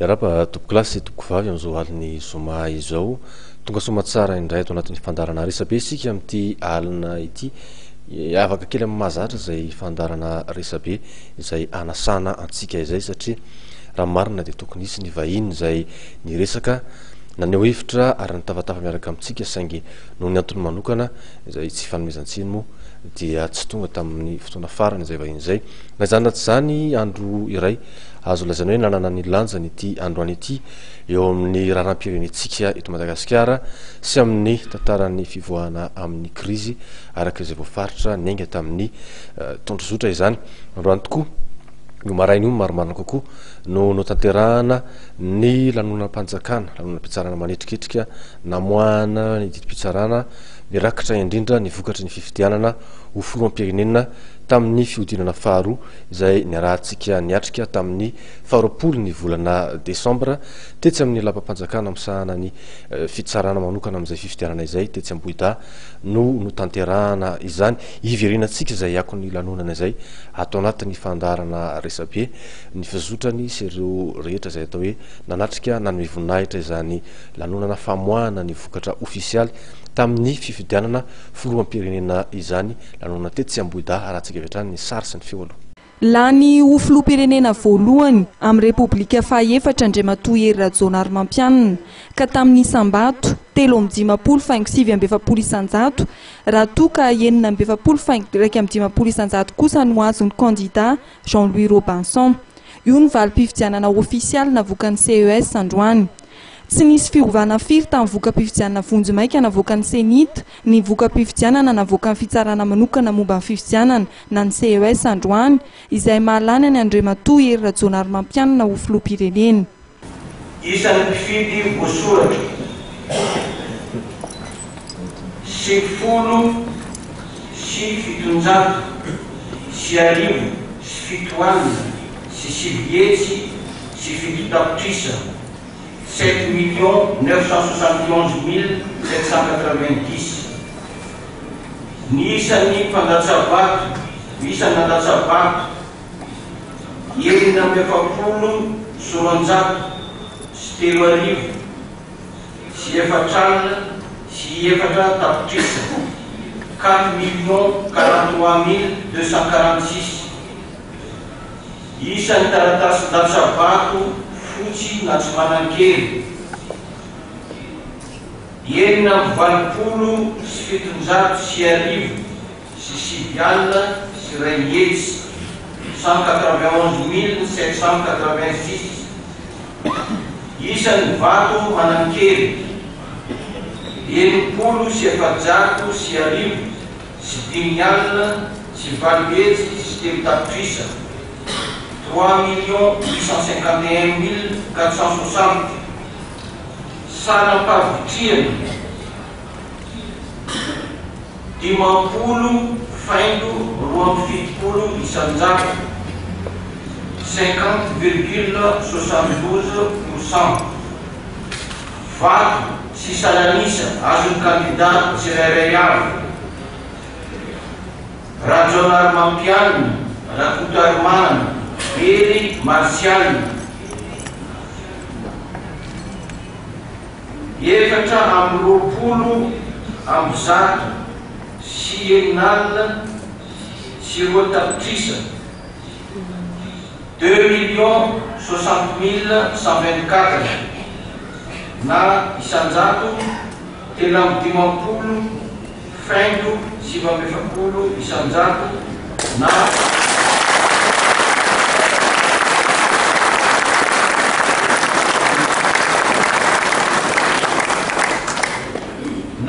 Miarahaba tompokolahy sy tompokovavy amin'izao alin'ny zoma izao. Tonga soamatsara indray ato anatin'ny fandaharana resabe isika amin'ity alina ity. Hiavaka kely amin'ny mahazatra izay fandaharana resabe izay hanasana antsika izay satria raha ny marina dia tokony hisy ny vahiny izay niresaka, naneho hevitra ary nitafatafa miaraka amintsika saingy noho ny antony manokana izay tsy ifanomezan-tsiny moa dia tsy tonga tamin'ny fotoana farany izay vahiny izay. Na izany na tsy izany andro iray Azo lazaina hoe nanana ny lanjany ity androany ity eo amin'ny raharaham-pirenentsika eto Madagasikara sy amin'ny tantaran'ny fivoahana amin'ny krizy araka izay voafaritra niainga tamin'ny tondrozotra izany. Androany tokoa, io maraina io marimarina kokoa, no notanterahana ny lanonam-panjakana, lanonam-pitsarana manetriketrika namoahana ny didim-pitsarana mirakitra indrindra ny vokatry ny fifidianana ho filoham-pirenena tamin'ny fihodinana faharoa izay niarahantsika niatrika tamin'ny faharoapolo ny volana desambra tetsy amin'ny lapam-panjakana misahana ny fitsarana manokana amin'izay fifidianana izay tetsy Ambohidahy no notanterahana izany. Hiverenantsika izay akon'ny lanonana izay ato anatin'ny fandaharana resabe ny fizotrany sy ireo rehetra izay atao hoe nanatrika nanome voninahitra izany lanonana famoahana ny vokatra ofisialy tamin'ny fifidianana filoham-pirenena izany Lanonana tetsy Ambohidahy arahantsika avy hatrany ny sary sy ny feo aloha. Lany ho filoham-pirenena voalohany amin'ny Repoblika fahaefatra Andriamatoa Hery Rajaonarimampianina, ka tamin'ny isam-bato, 53 faingo 49 isan-jato, raha toa ka 46 faingo 51 isan-jato kosa no azon'ny kandida Jean Louis Robinson. Io ny valim-pifidianana ofisialy navoakan'ny CES androany. Tsy nisy fiovana firy tamin'ny voka-pifidianana vonjimaika navoakan'ny Cenit ny voka-pifidianana navoakan'ny fitsarana manokana momba ny fifidianana na ny CES androany, izay mahalany an'i Andriamatoa Hery Rajaonarimampianina ho filoham-pirenena. Isan'ny mpifidy voasoratra, 1790 907 tapitrisa. 7 971 790. Ny isan'ny mpandatsa-bato, ny isan'ny nandatsa-bato, 246 sy 044 tapitrisa, 4 043 246. Isan'ny taratasin-datsabato fotsy na tsy manan-kery, 186 901, 191 786. Isan'ny vato manan-kery, 860 505 tapitrisa, 3 851 460. Saram-pahavitrihana, 50 faingo 72 isan-jato, 50,72 %. Vato sy salanisa azon'ny kandida tsirairay avy, Rajaonarimampianina Rakotoarimanana Hery Martial, 224 002 tapitrisa, 2 060 124, na isan-jato 53 faingo 49 isan-jato na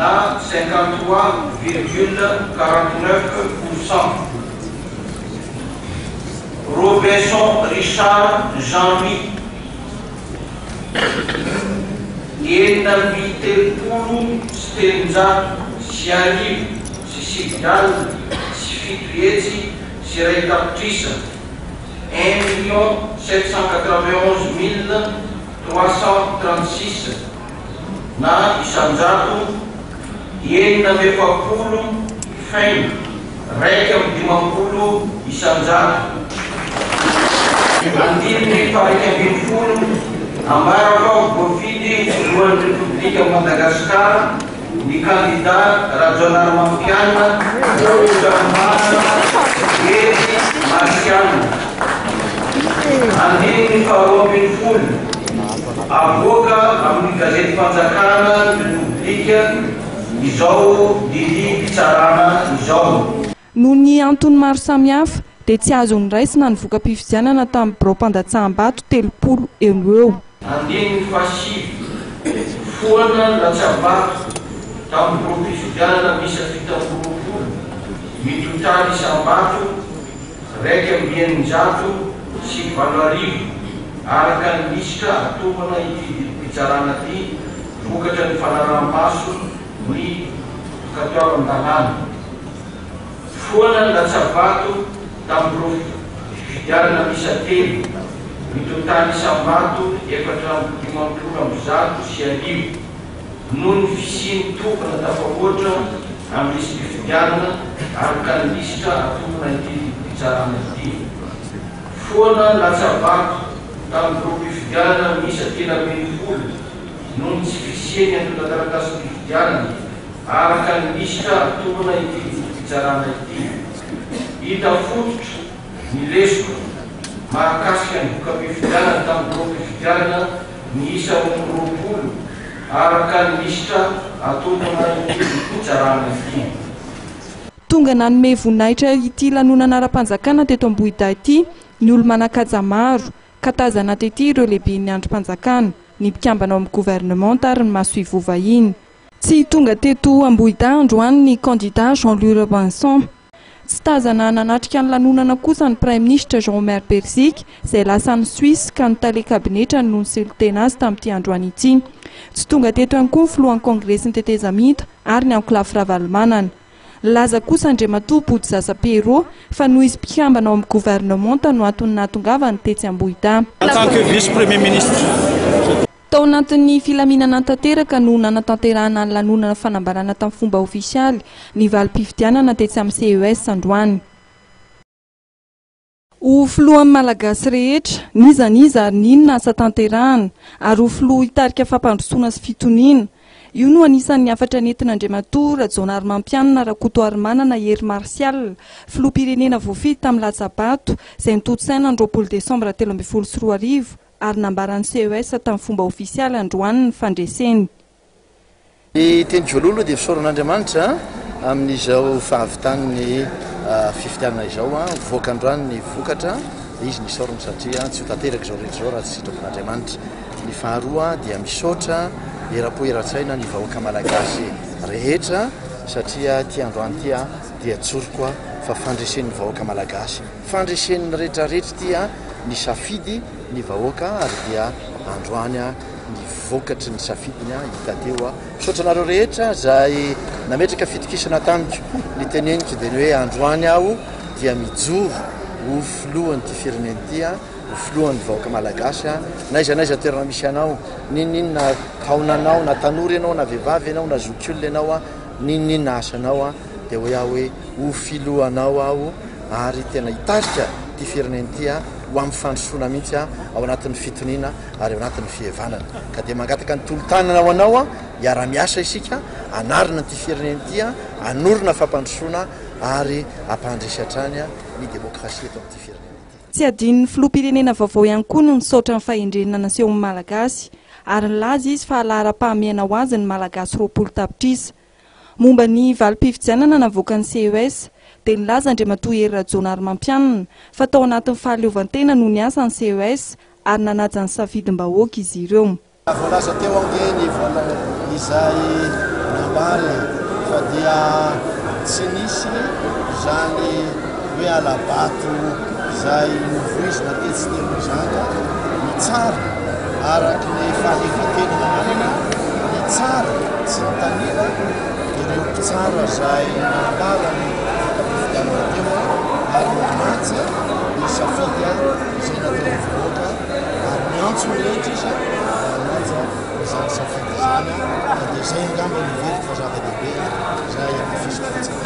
na 53,49 %. Robinson Richard Jean-Louis, 336 901 tapitrisa, 1 791 336, na isan-jato 46 faingo 51 isan-jato. Andininy faha-11 Ambara fa ho voafidy ho filohan'ny Repoblikan'i Madagasikara ny kandidà Rajaonarimampianina Rakotoarimanana Hery Martial. Andininy faharoa ambin'ny folo, Avoaka amin'ny gazetim-panjakana ny Repoblika izao didim-pitsarana izao. Noho ny antony maro samihafa dia tsy azo noraisina ny voka-pifidianana tamin'ny biraom-pandatsaham-bato 30 eo no eo. Andininy fahasivy, Foana ny latsa-bato tamin'ny biraom-pifidianana miisa 27 mitotaly isam-bato 601 araka ny lisitra atombana ity didim-pitsarana ity vokatra ny fanaraha-maso ny fankatoavan-dalàna. Foana ny latsa-bato tamin'ny biraom-pifidianana miisa telo mitotaly isam-bato 1154 noho ny fisian'ny tovana tafahoatra amin'ny lisi-pifidianana araka ny lisitra atombana ity didim-pitsarana ity. Foana ny latsa-bato tamin'ny biraom-pifidianana miisa 13 noho ny tsy fisian'ny antontan-taratasim-pifidianana araka ny lisitra atombana ity didim-pitsarana ity. Hita fototra ny lesoka mahakasika ny voka-pifidianana tamin'ny biraom-pifidianana miisa 22 araka ny lisitra atombana ity didim-pitsarana ity. Tonga nanome voninahitra ity lanonana ara-panjakana teto Ambohidahy ity ny olo-manan-kaja maro ka tazana tety ireo lehiben'ny andrim-panjakana, ny mpikambana ao amin'ny governemanta ary ny masoivoho vahiny. Tsy tonga teto Ambohidahy androany ny kandida Jean-Louis Robinson. Tsy tazana nanatrika ny lanonana kosa ny praiminisitra Jean Omer Beriziky izay lasa any Suisse ka ny tale kabinetrany no nisolo tena azy tamin'ity androany ity. Tsy tonga teto ihany koa ny filohan'ny kongresin'ny tetezamita ary ny ankolafy Ravalomanana. Nilaza kosa Andriamatoa Botozaza Pierrot fa noho izy mpikambana ao amin'ny governemanta no antony nahatongavany tetsy Ambohidahy. En tant que vice-premier ministre. Tao anatin'ny filaminana tanteraka no nanatanterahana ny lanonana fanambarana tamin'ny fomba ofisialy ny valim-pifidianana tetsy amin'ny CES androany. Ho filohan'ny Malagasy rehetra, n'iza n'iza ary n'inona asa tanterahana, ary ho filoha hitarika fampandrosoana sy fitoniana. Io no anisan'ny hafatra nentin'Andriamatoa Rajaonarimampianina Rakotoarimanana Hery Martial, filoham-pirenena voafidy tamin'ny latsa-bato, izay notontosaina ny 20 desambra 2013, ary nambaran'ny CES tamin'ny fomba ofisialy androany ny fandreseny. Ny teny voalohany aloha dia fisaorana Andriamanitra amin'izao fahavitan'ny fifidianana izao. Mivoaka androany ny vokatra, izy ny isaorana satria tsy ho tanteraka izao rehetra izao raha tsy sitrapon'Andriamanitra. Ny faharoa dia misaotra eram-po eran-tsaina ny vahoaka malagasy rehetra satria ity androany ity dia tsoriko fa fandresen'ny vahoaka malagasy, fandresen'ny rehetrarehetra ity, ny safidy ny vahoaka ary dia androany ny vokatry ny safidiny hita teo. Misaotra anareo rehetra izay nametraka fitokisana tamiko. Ny teneniko dia ny hoe androany aho dia mijoro ho filohan'ity firenena ity, ho filohan'ny vahoaka malagasy. Na aiza na aiza toerana misy anao, n'inon'inona taonanao, na tanora ianao, na vehivavy ianao, na zokiolona ianao, n'inon'inona asanao, dia hoy aho hoe ho filohanao aho ary tena hitarika ity firenena ity ho amin'ny fandrosoana mihitsy ao anatin'ny fitoniana ary ao anatin'ny fihevanana. Ka dia mangataka ny tolo-tanana ho anao, hiara-miasa isika, hanarina ity firenena ity, hanorina fampandrosoana ary hampandresy hatrany ny demokrasia eto amin'ity firenena ity. Tsy adinon'ny filoham-pirenena vaovao ihany koa ny nisaotra ny fahendrena nasehon'ny Malagasy ary nilaza izy fa laharam-pahamehana ho azy ny Malagasy 20 tapitrisa. Momba ny valim-pifidianana navoakan'ny CES dia nilaza Andriamatoa Hery Rajaonarimampianina fa tao anatin'ny fahaleovantena no niasa ny CES ary nanaja ny safidim-bahoaka izy ireo. Voalaza teo ange ny voalohany izay nambara fa dia tsy nisy izany hoe hala-bato izay novoizina tetsy teo izany. Ny tsara araky ny fahaleovantena nananana, ny tsara tsy nitanila ireo mpitsara izay nanambara ny voka-pifidianana teo ary nanaja ny safidy izay nataon'ny vahoaka ary niantso ny rehetra izy mba hanaja izany safidy izany, ka dia izay angamba no heveriko fa zava-dehibe izay hamafisiko fotsiny.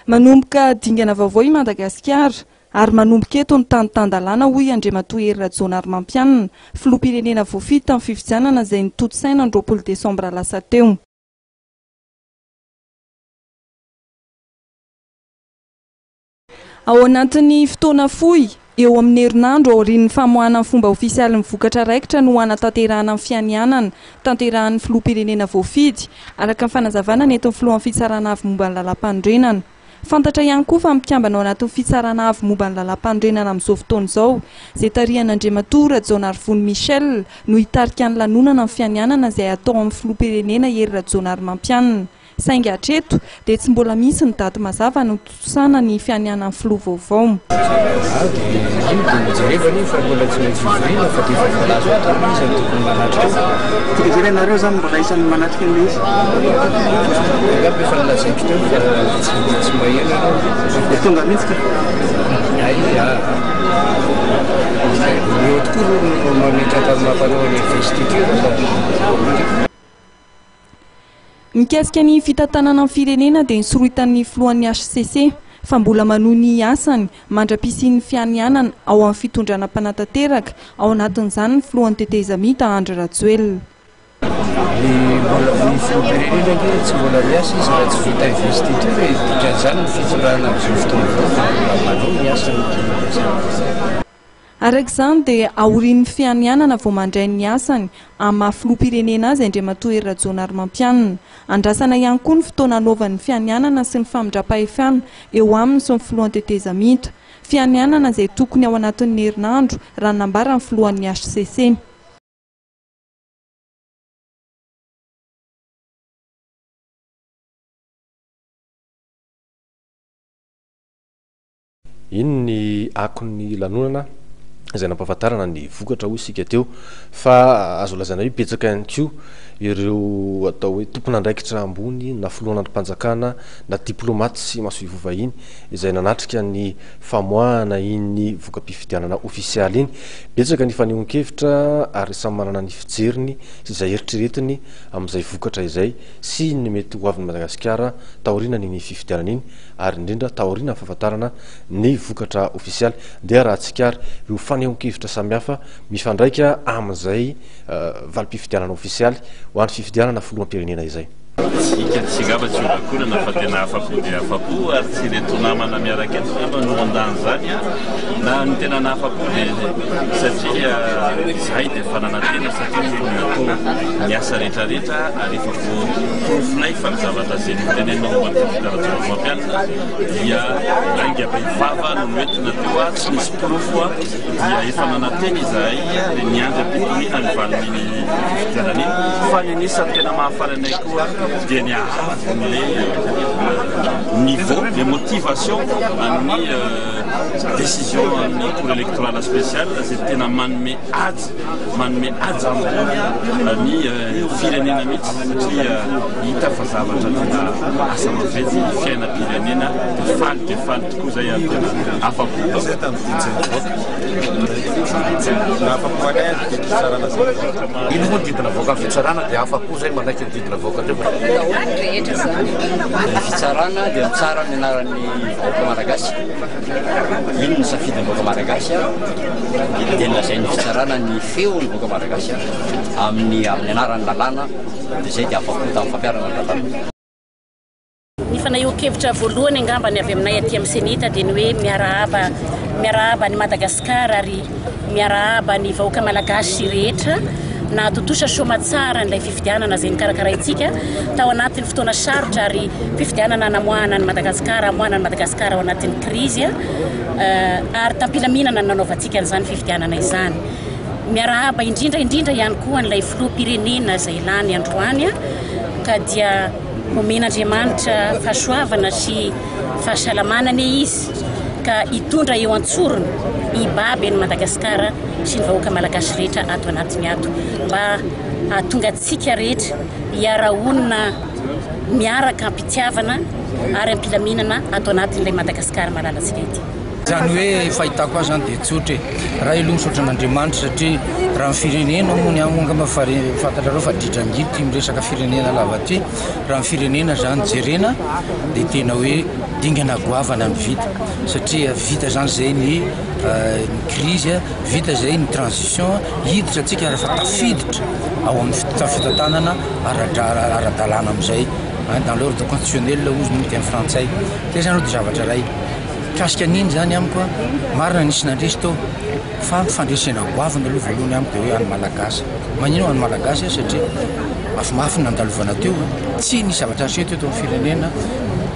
Manomboka dingana vaovao i Madagasikara. Ary manomboka eto ny tany tan-dalàna, hoy Andriamatoa Hery Rajaonarimampianina, filoham-pirenena voafidy tamin'ny fifidianana izay notontosaina ny 20 desambra lasa teo. Ao anatin'ny fotoana fohy, eo amin'ny herinandro aorian'ny famoahana amin'ny fomba ofisialy ny vokatra raikitra no hanatanterahana ny fianianana tanterahan'ny filoham-pirenena voafidy, araka ny fanazavana nentin'ny filohan'ny Fitsarana avo momba ny lalàmpanorenana. Fantatra ihany koa fa mikambana ao anatin'ny Fitsarana avo momba ny lalàmpanorenana amin'izao fotoana izao, izay tarihan'Andriamatoa Rajaonarivony Michel no hitarika ny lanonana ny fianianana izay hatao amin'ny filoham-pirenena Hery Rajaonarimampianina. Saingy hatreto dia tsy mbola misy ny daty mazava hanotontosana ny fianianan'ny filoha vaovao. Ary dia io dia jerevana io fa mbola tsy maintsy hivoriana fa dia efa voalaza ao daholo iza no tokony manatrika eo. Dia ve ianareo izany mbola isan'ny manatrika an'ilay izy? Angamba efa nolazaiko teo fa tsy tsy maheno ianao. Dia tonga mihitsy ka. Hay aa. Eo tokoa aloha no mametraka mampanao ny investiture fa. Mikasika ny fitantanana ny firenena dia nosoritan'ny filohan'ny hcc fa mbola manohy ny asany mandra-pisian'ny fianianana ao amin'ny fitondrana mpanatanteraka, ao anatin'izany ny filohan'ny tetezamita Andry Rajoelina. Ny mbola ny filoham-pirenena ange tsy mbola miasa izy raha tsy vita investiture e, dikan'izany ny fitondrana amin'izao fotoana izao dia mbola manao ny asany. Araka izany dia aorian'ny fianianana vao mandray ny asany amin'ny maha filoham-pirenena azy Andriamatoa Hery Rajaonarimampianina. Andrasana ihany koa ny fotoana hanaovany ny fianianana sy ny famindram-pahefana eo aminy sy ny filohan'ny tetezamita. Fianianana izay tokony ao anatin'ny herinandro raha ny nambaran'ny filohan'ny hcc. Iny ny akon'ny lanonana izay nampahafantarana ny vokatra hoy isika teo fa azo lazaina hoe betsaka ihany koa ireo atao hoe tompon'andraikitra ambony na filohan'andrim-panjakana na diplaomaty sy masoivoho vahiny izay nanatrika ny famoahana iny voka-pifidianana ofisialy iny. Betsaka ny fanehoan-kevitra ary samy manana ny fijeriny sy izay eritreretiny amin'izay vokatra izay sy ny mety ho avin'i Madagasikara taorianan'iny fifidianana iny. ary indrindra taorian'ny fahafantarana ny vokatra ofisialy dia raha tsikary ireo fanehoan-kevitra samihafa mifandraika amin'izay valim-pifidianana ofisialy ho an'ny fifidianana filoham-pirenena izay. Isika tsy angamba tsy hovakolana fa tena afa-po dia afa-po ary tsy ireto namana miaraka eto angamba no handany izany an! Na ny tena nahafa-po dia satria izahay dia efa nanantena satria moa natao ny asa rehetra rehetra ary efa Voaporofonay fa ny zavatra izay notenenina momba ny Vita Rajaonarimampianina dia lainga be vava no noentina teo, tsy nisy porofo dia efa nanantena izahay dia niandry am-pitoniana ny valin'iny fifidianana iny. Fa ny anisan'ny tena mahafaly anay koa dia ny haavon'ilay niveau, les motivations an'ny décision an'ny Cour électorale spéciale izay tena manome haja Manome haja ambony ny firenena mihitsy satria hita fa zavatra tena asa maventy ny fiainam-pirenena dia faly dia faly tokoa izay ary tena afa-po. Izay tamin'ny didy izay nivoaka. Nahafa-po anay ny didim-pitsarana izay nivoaka. Iny moa ny didy navoakan'ny fitsarana dia afa-po izay manaiky ny didy navoaka teo. Ny fitsarana dia mitsara amin'ny anaran'ny vahoaka malagasy. Iny ny safidin'ny vahoaka malagasy. Dia nolazain'ny fitsarana ny feon'ny vahoaka malagasy amin'ny amin'ny anaran'ny lalàna dia izay dia afa-po tamin'ny fampiharana ny lalàna. Ny fanehoan-kevitra voalohany angamba ny avy aminay aty amin'ny Cenit dia ny hoe miarahaba miarahaba an'i Madagasikara ary miarahaba ny vahoaka malagasy rehetra nahatontosa soamatsara an'ilay fifidianana izay nokarakaraintsika tao anatin'ny fotoana sarotra ary fifidianana namoahana an'i Madagasikara hamoahana an'i Madagasikara ao anatin'ny krizy. ary tam-pilaminana no nanaovantsika an'izany fifidianana izany. Miarahaba indrindra indrindra ihany koa an'ilay filoham-pirenena izay lany androany ka dia omen'Andriamanitra fahasoavana sy fahasalamana anie izy ka hitondra eo an-tsorony hibaby an'i Madagasikara sy ny vahoaka malagasy rehetra ato anatiny ato mba hahatonga antsika rehetra hiara-honina miaraka am-pitiavana ary am-pilaminana ato anatin'ilay Madagasikara malalantsika ity. Izany hoe fahitako azy izany dia tsotra e. Ray aloha misaotra an'Andriamanitra satria raha ny firenena moa ny amiko angamba fa fantatrareo fa dridrangidy ity miresaka firenena lava ity. Raha ny firenena izany jerena dia tena hoe dingana goavana ny vita satria vita izany izay ny ny crise, vita izay ny transition, hiditra antsika ary efa tafiditra ao amin'ny fitantanana ara-dalàna amin'izay dans l'ordre constitutionnel hozy ny teny frantsay. Izay izany aloha dia zavatra iray. Mikasika an'iny izany amiko a, marina nisy nandresy tao fa ny fandresena goavana aloha voalohany amiko dia hoe an'ny Malagasy. Maninona an'ny Malagasy satria mafimafy ny nandalovana teo, tsy nisy zavatra niseho teto amin'ny firenena,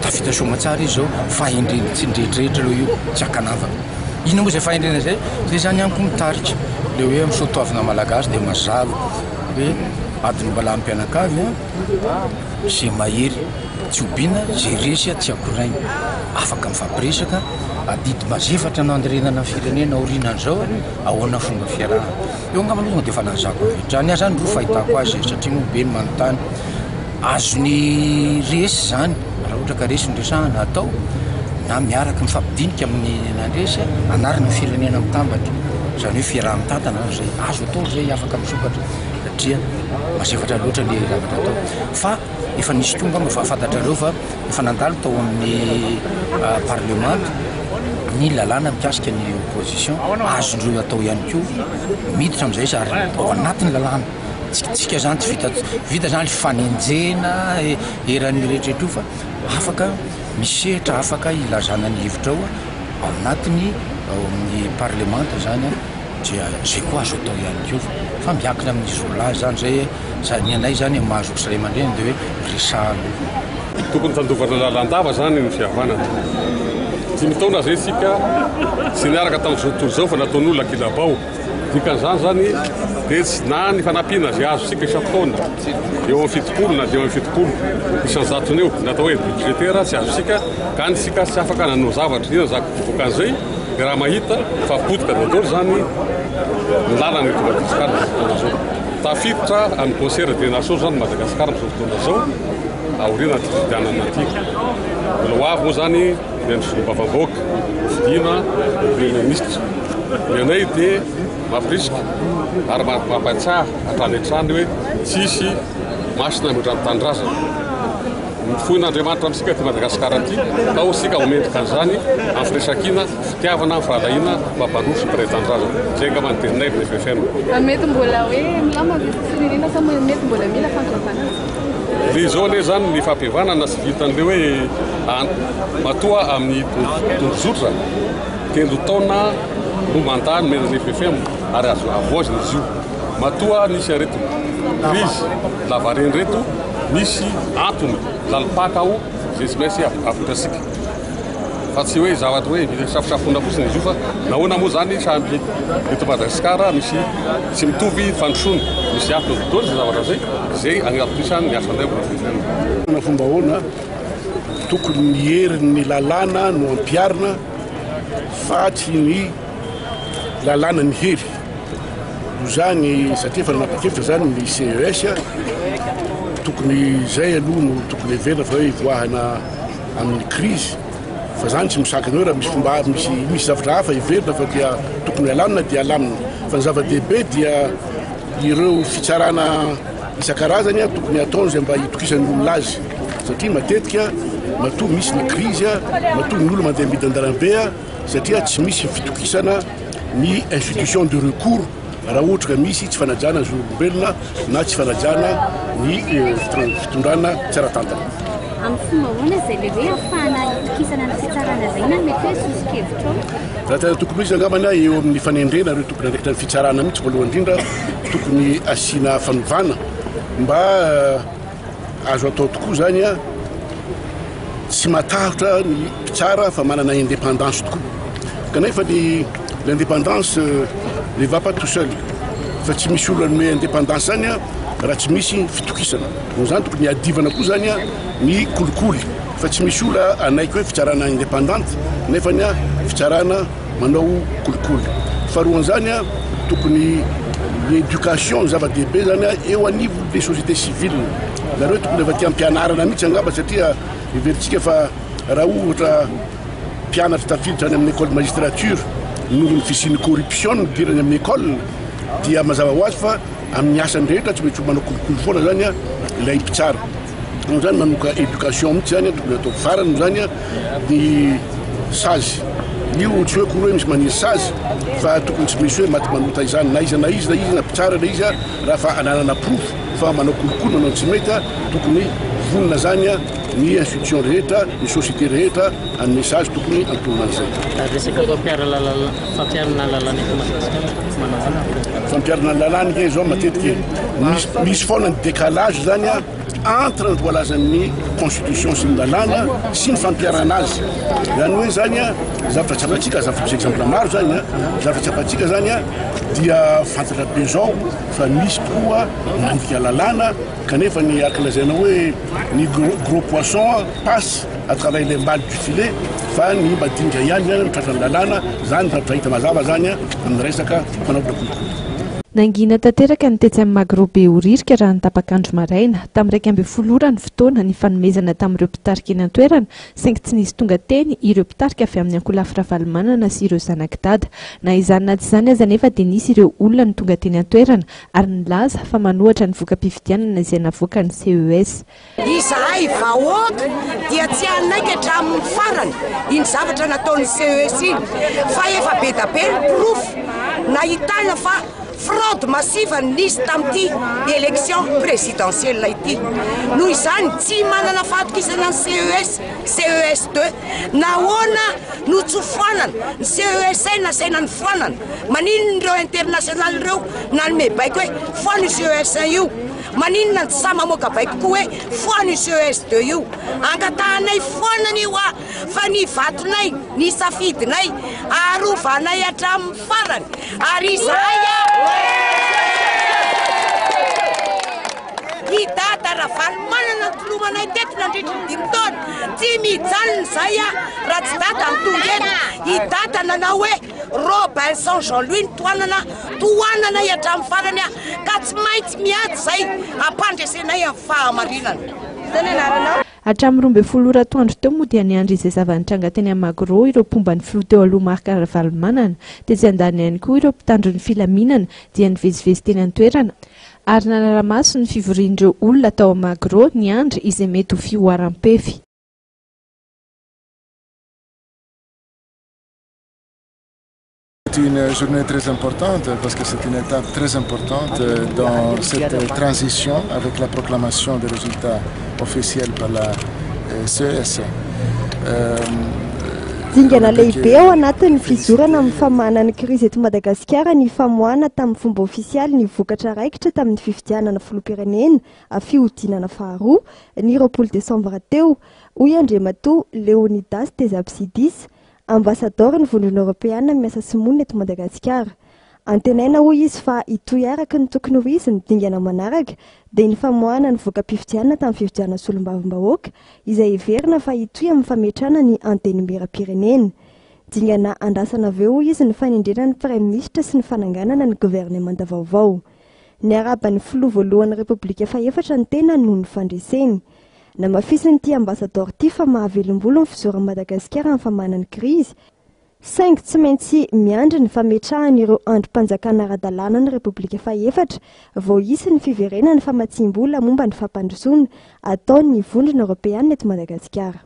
tafita soamatsara izy izao, fahendrena tsy nirehidrehitra aloha io, tsy ankanavaka. Inona moa izay fahendrena izay? Izay izany amiko mitarika ilay hoe amin'ny soatoavina Malagasy dia mazava hoe adin'ny mbalaham-pianakavy a. Ze mahery tsy hobiana, ze resy tsy akoraina. Afaka mifampiresaka, adidy mazefatra no andrenana ny firenena aorianan'izao, ahoana fomba fiarahana. Eo angamba aloha tonga dia efa lazako avy hatrany. Ny ahy zany roa fahitako azy e, satria moa be ny manontany. Azon'ny resy zany, raha ohatra ka resy no resahana, atao na miaraka mifampidinika amin'ny nandresy, anarina ny firenena mitambatra. Izany hoe fiaraha-mitantana zany zay. Azo atao zay, afaka misokatra. satria mazefatra loatra le zavatra atao fa efa nisy koa angamba fa fantatrareo fa efa nandalo tao amin'ny parlement ny lalàna mikasika ny opposition azondreo atao ihany koa miditra amin'izay izy ary ao anatin'ny lalàna tsika zany tsy vita vita zany fanenjena eran'ny rehetra io fa afaka misehatra afaka ilazana ny hevitra ao ao anatin'ny ao amin'ny parlemanta zany Dia zay koa azo atao ihany koa fa miankina amin'izy roa lahy zany zay e, za ny anay zany amin'ny maha zoky sy ray aman-dreny dia hoe resaha aloha. Tokony tandovana lalandava zany ny fihavanana. Dimy taona zay isika tsy niaraka tamin'izao tontolo izao fa nataon'olona ankilabao. Dikan'izany zany dia tsy na ny fanampiana izay azontsika isan-taona eo amin'ny 70 na 75 isan-jatony eo ny atao hoe budgétaire tsy azontsika ka any isika tsy afaka nanao zavatra. Inona zany vokan'izay? Dia raha mahita fa potika daholo izany ny lalana eto Madagasikara amin'izao fotoana izao. Tafiditra amin'ny concert des nations izany Madagasikara amin'izao fotoana izao aorianan'ity fifidianana ity. Mbola ho avy moa izany ny andro solombavambahoaka hofidiana ny premier ministre. Ny anay dia mampirisika ary mampahatsiahy hatrany hatrany hoe tsy hisy masina mihoatra ny tanindrazana. Nofoin'Andriamanitra amintsika ity Madagasikara ity, ka ao isika ho mendrika an'izany amin'ny firaisankina, fitiavana, firahalahiana, mampandroso ny mpiray tanindrazana. Izay angamba ny teninay ry FFM. Mety mbola hoe milamina ve ny firenena sa mety mbola mila fampihavanana? Dia izao anie izany ny fampihavanana tsy vitan'ilay hoe matoa amin'ny tondrozotra telo taona no mandat nomena ny FFM ary azo havaozina izy io. Matoa nisy aretina, crise, lavareny ireto, misy antony lalim-paka ao izay tsy maintsy avotrasika. Fa tsy hoe zavatra hoe vita safosafoina fotsiny izy io fa nahoana moa izany samby eto Madagasikara misy tsy mitovy fandrosoana, misy antony daholo izay zavatra izay, izay agnatoisany ny asanay mbola fehezana. Na fomba ahoana, tokony ny herin'ny lalàna no ampiharina fa tsy ny lalàna ny hery. Noho izany, satria efa nanapa-kevitra izany ny CES, tokony izay aloha no tokony heverina fa hoe hivoahana amin'ny krizy. Fa izany tsy misakana hoe raha misy fomba misy misy zavatra hafa heverina fa dia tokony halamina dia halamina. Fa ny zava-dehibe dia ireo fitsarana isan-karazany tokony hataony izay mba hitokisan'ny olona azy. Satria matetika matoa misy ny krizy, matoa ny olona mandeha mihidy an-dalambe satria tsy misy fitokisana ny institution de recours raha ohatra ka misy tsy fanajana zon'olombelona na tsy fanajana ny fitondrana tsy ara-tantana. Amin'ny fomba ahoana izay ilay hoe ahafahana hitokisana ny fitsarana izay na mety hoe soso-kevitrao? Raha tena tokony ho izy angambany eo amin'ny fanendrena ireo tompon'andraikitra ny fitsarana mihitsy voalohany indrindra tokony asiana fanovana mba Azo atao tokoa izany an! Tsy matahotra ny mpitsara fa manana indépendance tokoa. Kanefa ny l'indépendance ne va pas tout seul. Fa tsy misy olona hanome indépendance izany an, raha tsy misy fitokisana. Noho izany tokony hiadivana koa izany an ny kolikoly. Fa tsy misy olona hanaiky hoe fitsarana indépendante nefany an fitsarana manao kolikoly. Faharoan'izany, tokony ny éducation no zava-dehibe zany eo anivon'le société civile. Zareo tokony efa aty am-pianarana mihitsy angamba satria heverintsika fa raha ohatra mpianatra tafiditra any amin'ny école magistrature noho ny fisian'ny corruption no nidirany amin'ny école dia mazava ho azy fa amin'ny asany rehetra tsy maintsy ho manao kolikoly foana zany ilay mpitsara. Noho izany manomboka éducation mihitsy zany tokony atao farany moa zany ny sazy. Io tsy hoe akory hoe misy maniry sazy fa tokony tsy misy hoe maty manota izany na iza na iza na iza na mpitsara na iza raha fa ananana porofo fa manao kolikoly manao ny tsy mety tokony vonona zany ny institution rehetra ny société rehetra hanome sazy tokony antonona an'izay. Ary resaka fampiharana lalàna eto Madagasikara manao ahoana ny fomba? Fampiharana ny lalàna ange izao matetika e, misy misy foana ny décalage zany a entre ny voalazan'ny constitution sy ny lalàna sy ny fampiharana azy. Izany hoe zany a, zavatra tsapantsika, zavatra misy exemple maro zany a, zavatra tsapantsika zany a dia fantatra be zao fa misy tokoa mandika lalàna kanefa ny araka lazaina hoe ny gros poisson passe à travers les balles du filet fa ny madinika ihany zany no tratran'ny lalàna, zany zavatra hita mazava zany amin'ny resaka fanaovana kolikoly. Nangina tanteraka ny tetsy amin'ny Magro Behoririka raha ny tapak'andro maraina. Tamin'ny 11 ora ny fotoana nifanomezana tamin'ireo mpitarika eny an-toerana, saingy tsy nisy tonga teny ireo mpitarika avy amin'ny ankolafy Ravalomanana sy ireo zanak'i Dada. Na izany na tsy izany aza anefa dia nisy ireo olona no tonga teny an-toerana ary nilaza fa manohatra ny voka-pifidianana izay navoakan'ny CES. Izahay vahoaka dia tsy hanaiky hatramin'ny farany iny zavatra nataon'ny CES iny fa efa be da be ny porofo nahitana fa fraude massive no nisy tamin'ity élection présidentielle ity. Noho izany tsy manana fahatokisana ny CES, CES 2. Nahoana no tsy foanana ny CES 1 nasaina nofoanana? Maninona ireo international ireo nanome baiko hoe foano io CES 1 io? Maninona no tsy sahy mamoaka baiko koa hoe foano io CES 2 io? Angatahanay foanana io ah fa ny vatonay, ny safidinay arovanay hatramin'ny farany ary izahay ah I Dada Ravalomanana no tolomanay teto nandritry ny dimy taona, tsy mijanona izahay ah raha tsy Dada no tonga eto. I Dada nanao hoe Robinson Jean Louis no tohanana, tohananay hatramin'ny farany ah ka tsy maintsy miady izay hampandresenay amin'ny fahamarinana. Izay ny anaranao. Hatramin'ny 12 ora atoandro teo moa dia niandry izay zava-nitranga teny amin'ny Magro ireo mpomba ny filoha teo aloha Marc Ravalomanana. Tetsy andaniny ihany koa ireo mpitandro ny filaminana dia nivezivezy teny an-toerana ary nanara-maso ny fivorian'ireo olona tao amin'ny Magro niandry izay mety ho fihoaram-pefy. C'est une journée très importante parce que c'est une étape très importante dans cette transition avec la proclamation des résultats officiels par la CES. Dingana lehibe ao anatin'ny fizorana amin'ny famahana ny krizy eto Madagasikara ny famoahana tamin'ny fomba ofisialy ny vokatra raikitra tamin'ny fifidianana filoham-pirenena fihodinana faharoa ny 20 desambra teo, hoy Andriamatoa Leonidas Tezapsidis, Ambasadaoro ny Vondrona Eoropeana miasa sy monina eto Madagasikara. Antenaina hoy izy fa hitohy araka ny tokony ho izy ny dingana manaraka dia ny famoahana ny voka-pifidianana tamin'ny fifidianana solombavambahoaka izay heverina fa hitohy amin'ny fametrahana ny Antenimierampirenena. Dingana andrasana avy eo hoy izy ny fanendrena ny Praiminisitra sy ny fananganana ny governemanta vaovao. Niarahaba ny filoha voalohan'ny Repoblika fahefatra ny tenany noho ny fandreseny. Namafisin'ity ambasadaoro ity fa mahavelom-bolo ny fizoran'i Madagasikara amin'ny famahana ny krizy, saingy tsy maintsy miandry ny fametrahana ireo andrim-panjakana ara-dalàna ny Repoblika fahefatra vao hisy ny fiverenan'ny famatsiam-bola momba ny fampandrosoana ataon'ny Vondrona Eoropeanina eto Madagasikara.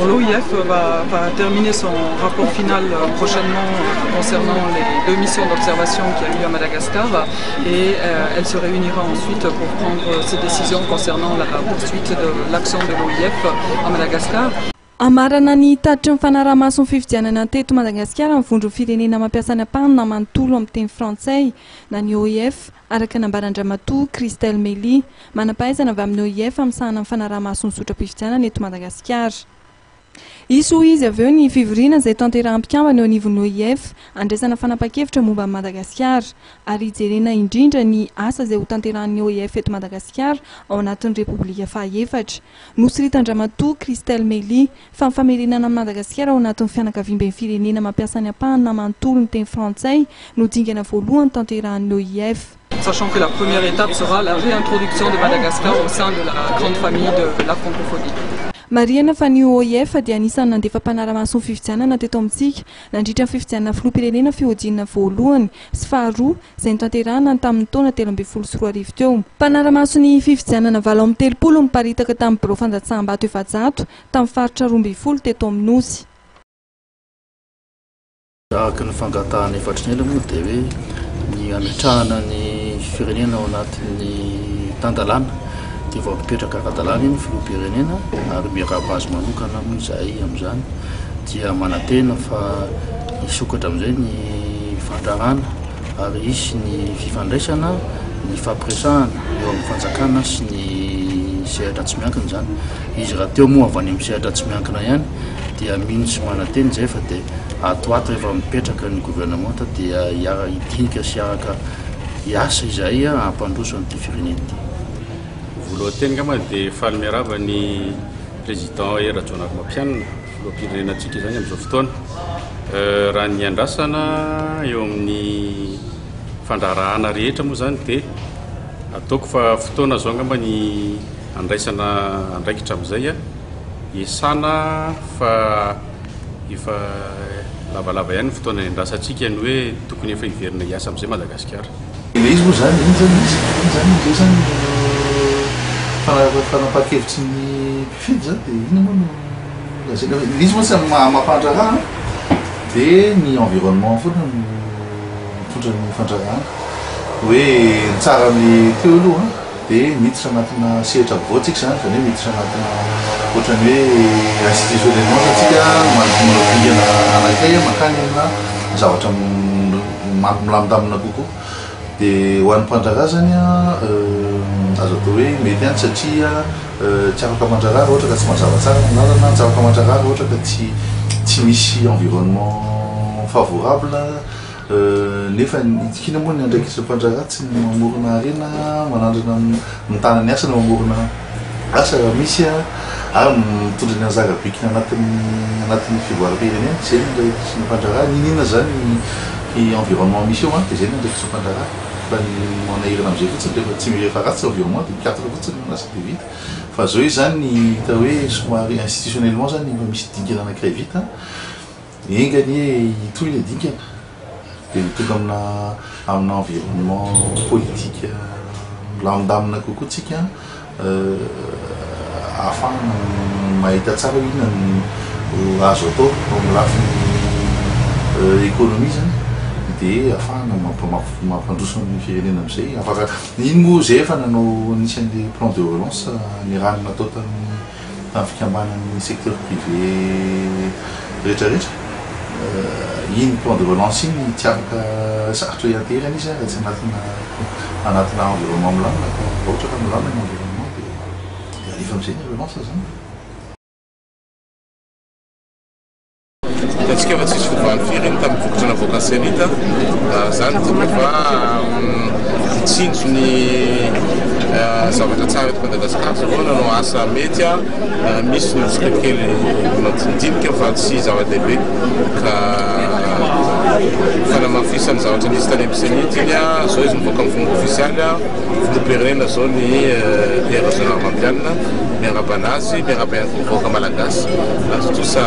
L'OIF va, va, terminer son rapport final prochainement concernant les deux missions d'observation qu'il y a eu à Madagascar et euh, elle se réunira ensuite pour prendre ses décisions concernant la poursuite de l'action de l'OIF à Madagascar. Hamarana ny tatitry ny fanaraha-maso ny fifidianana teto Madagasikara ny vondron'ny firenena mampiasa ny ampahany na manontolo amin'ny teny frantsay na ny OIF, araka ny nambaran-dRamatoa Christelle Meily, manam-pahaizana avy amin'ny OIF misahana ny fanaraha-maso ny zotram-pifidianana eto Madagasikara. Hisy hoy izy avy eo ny fivoriana izay tanterahan'ny mpikambana eo anivon'ny OIF handraisana fanapahan-kevitra momba an'i Madagasikara ary hijerena indrindra ny asa izay hotanterahan'ny OIF eto Madagasikara ao anatin'ny Repoblika fahaefatra. Nosoritan-dRamatoa Christelle Meily fa ny famerenana an'i Madagasikara ao anatin'ny fianakaviamben'ny firenena mampiasa ny ampahany na manontolo ny teny frantsay no dingana voalohany tanterahan'ny OIF. Sachant que la première étape sera la réintroduction de Madagascar au sein de la grande famille de la francophonie. Marihana fa ny OIF dia anisan'ny nandefa mpanara-maso ny fifidianana teto amintsika nandritra ny fifidianana filoham-pirenena fihodinana voalohany sy faharoa izay notanterahina ny tamin'ny taona 2013 teo. Mpanara-maso ny fifidianana 38 niparitaka tamin'ny birao fandatsaham-bato 400 tamin'ny faritra 12 teto amin'ny Nosy. Araka ny fangatahana efa hatry ny ela moa dia hoe ny hametrahana ny firenena ao anatin'ny tan-dalàna dia vao mipetraka ara-dalàna iny filoham-pirenena ary miarahaba azy manokana moa izahay amin'izany dia manantena fa hisokatra amin'izay ny fandrarana ary hisy ny fifandraisana, ny ifampiresahana eo amin'ny fanjakana sy ny sehatra tsy miankina izany. Izy rahateo moa avy any amin'ny sehatra tsy miankina ihany dia mino sy manantena izay fa dia ato ho ato rehefa mipetraka ny governemanta dia hiara hidinika sy hiaraka hiasa izahay hampandroso an'ity firenena ity. Voalohan-teny angamba dia faly miarahaba ny Président Hery Rajaonarimampianina, Filoham-pirenena antsika izany amin'izao fotoana. Raha ny andrasana eo amin'ny fandraharahana rehetra moa izany dia ataoko fa fotoana izao angamba ny andraisana andraikitra amin'izay hiasana fa efa lavalava ihany ny fotoana niandrasantsika ny hoe tokony efa hiverina hiasa amin'izay Madagasikara. Ilay izy moa izany, iny izany izy, iny izany indray izany no fanapahan-kevitry ny mpifidy izany dia inona moa no lazaina hoe, ilay izy moa tsy amin'ny maha mpandraharaha dia ny environnement foana no mitondra ny fandraharahana. Hoe ny tsara amin'ny teo aloha dia miditra anatina sehatra vaovao tsika izany, izany hoe miditra anatina ohatran'ny hoe institutionnellement izany tsika manao dingana anankiray mankany amina zavatra milamindamina kokoa. Dia ho an'ny mpandraharaha izany azo atao hoe mety ihany satria tsy afaka mandraharaha raha ohatra ka tsy mazava tsara ny lalana, tsy afaka mandraharaha raha ohatra ka tsy tsy misy environnement favorable. Nefa itikiana moa ny andraikitry ny mpandraharaha tsy ny mamorona harena, manandrana mitana ny asa na mamorona asa raha misy ary mitondra ny anjara birikiny anatin'ny anatin'ny fivoaram-pirenena. Izay ny andraikitry ny mpandraharaha. N'inon'inona izany ny environnement misy eo dia izay ny andraikitry ny mpandraharaha. Fa ny manahirana amin'izay fotsiny rehefa tsy rehefa ratsy ny environnement dia mikatona fotsiny ny orinasa dia vita. Fa izao izy izany hita hoe somary institutionnellement izany efa misy dingana anankiray vita. Enga anie hitohy ilay dingana dia ho tonga amina amina environnement politique milamindamina kokoa tsika ahafahana mahita tsara hoe inona no azo atao eo amin'ny lafiny économie zany dia ahafahana mampandroso ny firenena amin'izay. Afaka, iny moa zay efa nanao anisan'ilay plan de relance niarahana natao tamin'ny tamin'ny fikambanan'ny secteur privé rehetra rehetra, iny plan de relance iny tsy afaka sarotra hianteherana izy raha tsy anatina anatina environnement milamina ka raha ohatra ka milamina ny environnement dia alefa amin'izay ny relance zany. Hitantsika fa tsisy fiovany firy iny tamin'ny vokatra navoakan'ny Cenit. Izany midika fa mitsinjo ny zavatra tsara eto Madagasikara zareo, nanao asa mety, misy ny tsikelikely madinidinika fa tsy zava-dehibe ka fanamafisana ny zavatra nisy tany amin'ny Cenit iny, izao izy mivoaka amin'ny fomba ofisialy. Filoham-pirenena izao ny Hery Rajaonarimampianina, miarahaba anazy, miarahaba ihany koa ny vahoaka malagasy. Nahatontosa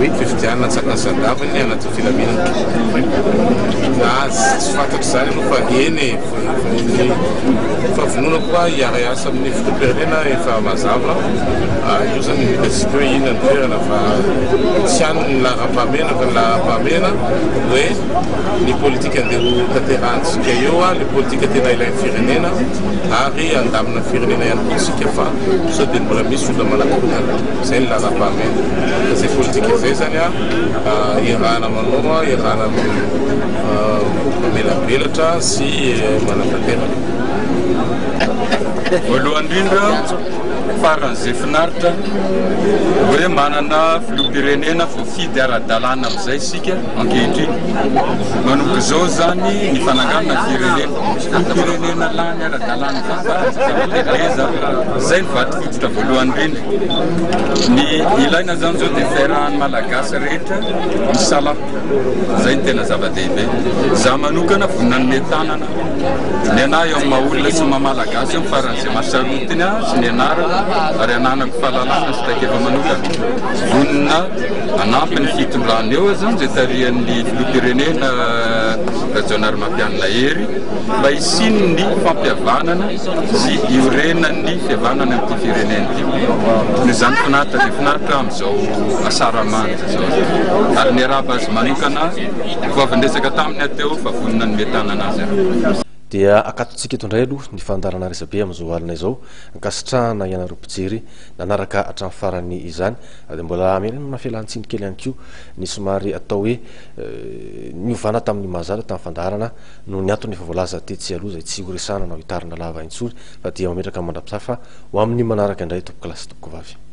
fifidianana an-tsakany sy an-davany anatin'ny filaminana. Na tsy fantatro izany aloha fa eny e, ny fahavononako hoa hiara-hiasa amin'ny filoham-pirenena efa mazava. Io izany no hitantsika hoe inona ny toerana fa tsy any ny laharam-pahamehana fa ny laharam-pahamehana hoe ny politika andeha ho tanterahantsika eo, ny politika tena ilain'ny firenena ary handamina ny firenena ihany koa isika fa sao dia mbola misy olona manakorontana. Izay ny laharam-pahamehana. Ka izay politika izay izany iarahana manao, iarahana mamelabelatra sy manatanteraka. Voalohany indrindra, faran'izay finaritra hoe manana filoham-pirenena voafidy ara-dalàna amin'izay isika ankehitriny. Manomboka izao izany ny fananganana ny firenena. Filoham-pirenena lany ara-dalàna izany zany zava-dehibe izany. Izay no vato fototra voalohany indrindra. Ny ilaina izany izao dia fiarahan'ny Malagasy rehetra misalahy. Izay no tena zava-dehibe. Izaho manokana vonona hanome tanana. Ny anah eo amin'ny maha olona sy maha Malagasy eo faran'izay mahasarotiny ahy sy ny anarako ary ananako fahalalana sy traikefa manokana. Vonona hanampy ny fitondrana eo aho izany izay tarihan'ny filoham-pirenena Rajaonarimampianina Hery mba hisian'ny fampihavanana sy hiorenan'ny fihavanana amin'ity firenena ity. Noho izany finaritra dia finaritra amin'izao asaramanitra izao. Ary niarahaba azy manokana vao avy niresaka taminy aho teo fa vonona hanome tanana azy aho. Dia akatontsika eto indray aloha ny fandaharana resabe amin'izao alina izao. Ankasitrahana ianareo mpijery nanaraka hatramin'ny farany izany. Dia mbola hamerenana fialan-tsiny kely ihany koa ny somary atao hoe niovana tamin'ny mahazatra tamin'ny fandaharana noho ny antony efa voalaza tetsy aloha izay tsy horesahana na hohitarina lava intsony fa dia mametraka mandra-pitafa ho amin'ny manaraka indray tompokolahy sy tompokovavy.